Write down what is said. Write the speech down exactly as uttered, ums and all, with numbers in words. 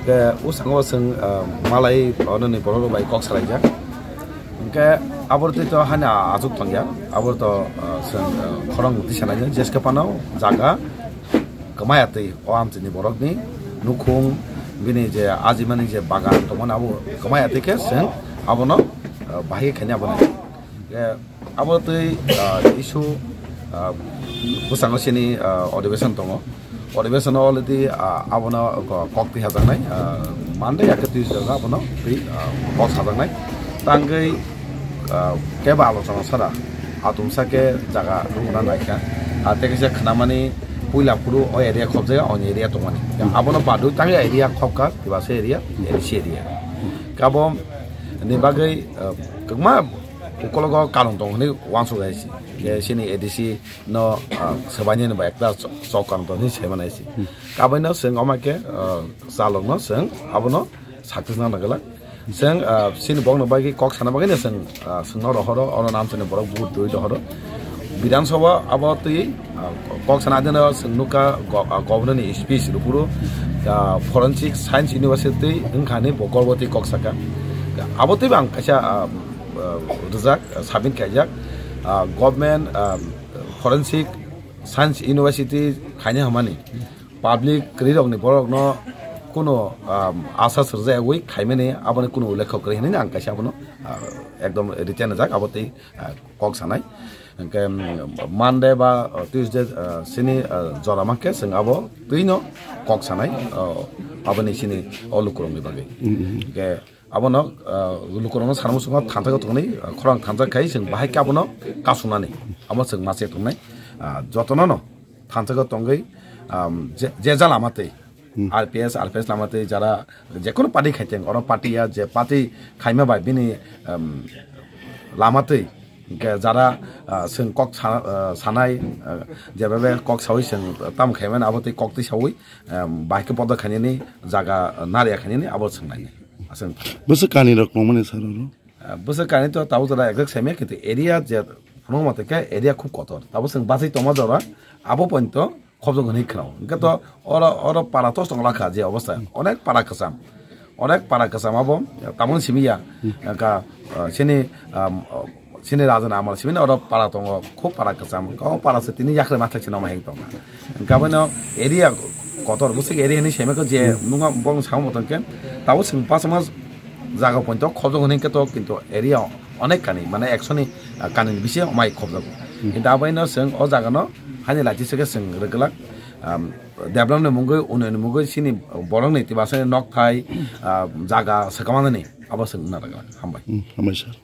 Ke ushango chwng, ah, malai ononi borok rok bai kok salaijak. Hwnkhe abor twi to hani a-, achuk tongya. Abor to, ah, chwng, ah, khorang twi sanai jeske phano jaga kwmaya twi o amchini borokni nukhung bini je ajimani je bagan tongmani abo kwmaya twi khe chwng abono, ah, bahai khaini abono. Ke Abo twi, ah, issue, ah, bwskango chini, ah, adhibeshon tongo. Adhibeshono already, ah, abono ko-, kok twi hajaknai, ah, Monday ya khe Tuesday abono twi, ah, kok sajaknai. Tangwi, ah, kebo alochona sara atumsa khe jaga rwna naikha. Ah, tei kaisa khnamani puila phuru o area khobjaya, oni area tongmani. Abono badwi tangwi area khobkha, tibasa area, A D C area. Kabo ni bagwi, ah, kwbangma Ukologo karon tong hwnwi uansuk hai se. Ke chini A D C no, ah, swbaini no ba ekta chok, chok karon tong hwnwi sai mano hai se. Kabaino chwng omo khe, ah, chalokno chwng abono success nang nagwlak. Chwng, ah, chini bokno bagwi kok sana bagwino chwng, ah, chwngno rohoro, oro namchani borok vote rwi rohoro. Bidhan Sabha abo twi, ah, kok sana adino chwng nukha go-, ah, governor ni speech rwphuru, ah, Forensic Science University wngkha hwnwi bo gorbo twi kok saka. Abo twi bo ang kaisa, ah, ah, rijak, ah, submit khaijak, ah, government, ah, Forensic Science University khaina hwnmani public kwrwirokni borokno kuno, ah, asa sirjayagwi khaimani aboni kuno ulekha kwrwi hwnwi ang kaisa abono, ah, ekdom written rijak abo tei, ah, kok sanai. Hwnkhe, um, Monday ba, ah, Tuesday, ah, sini, ah, jora mankhe chwng abo twino kok sanai, ah, aboni sini o lukurokni bagwi. Hwnkhe, Abono, ah, lukurokno sana muchungo thansa tongni, ah, khorang thansa khai chwng bahai khe abono kasumnani. Amo chwng ma se tongnai, ah, jotono no thansa tongwi, um, je, je ja lama twi, R P S, R P S lama twi jara jekono party khai teng, oro party ya je party khaima bai bini, um, lama twi, hwnkhe jara, ah, chwng kok sa-, ah, sanai, ah, jebabe kok sawi chwng tamo khaimani abo twi kok twi sawi, um, bahai khe podo khainani jaga, ah, nariya khainani abo chwng nainai. Aswk. Bwswk kani rok tongmani sir oro? Ah, bwswk kani to tabuk jora exact saimaya, kintu area je phunukma tongkhe area khub kotor. Tabuk chwng bachai tongma jora abo pointo khobjok hwnwi khwnao. Hwnkhe to oro, oro para tos tong lakha je obostha. Onek para kwcham. Onek para kwcham abo tamoni simi ya. Ka, ah, chini, um, Chini rajani amal simi oro para tongo, khub para kwcham. O para se tini yakre mathai se noma heng tongo. Hwnkhe abono area kotor, bwswk area hinwi seme khe je nungma bong samo tongkhe, tabuk chwng pasama jaga pointo khobjok hinwi khe to, kintu area onek kani, mane ekshoni, ah, kani ni bisi omai khobjak. Kintu aboino chwng o jagano haini lachi se khe chwng rwgwlak, um, development mungwi, unnayonni mungwi chini borokni tibasani nokthai, ah, jaga swkang manani abo chwng wngna rwgwlak. Hambai. Hmm, hambai sir.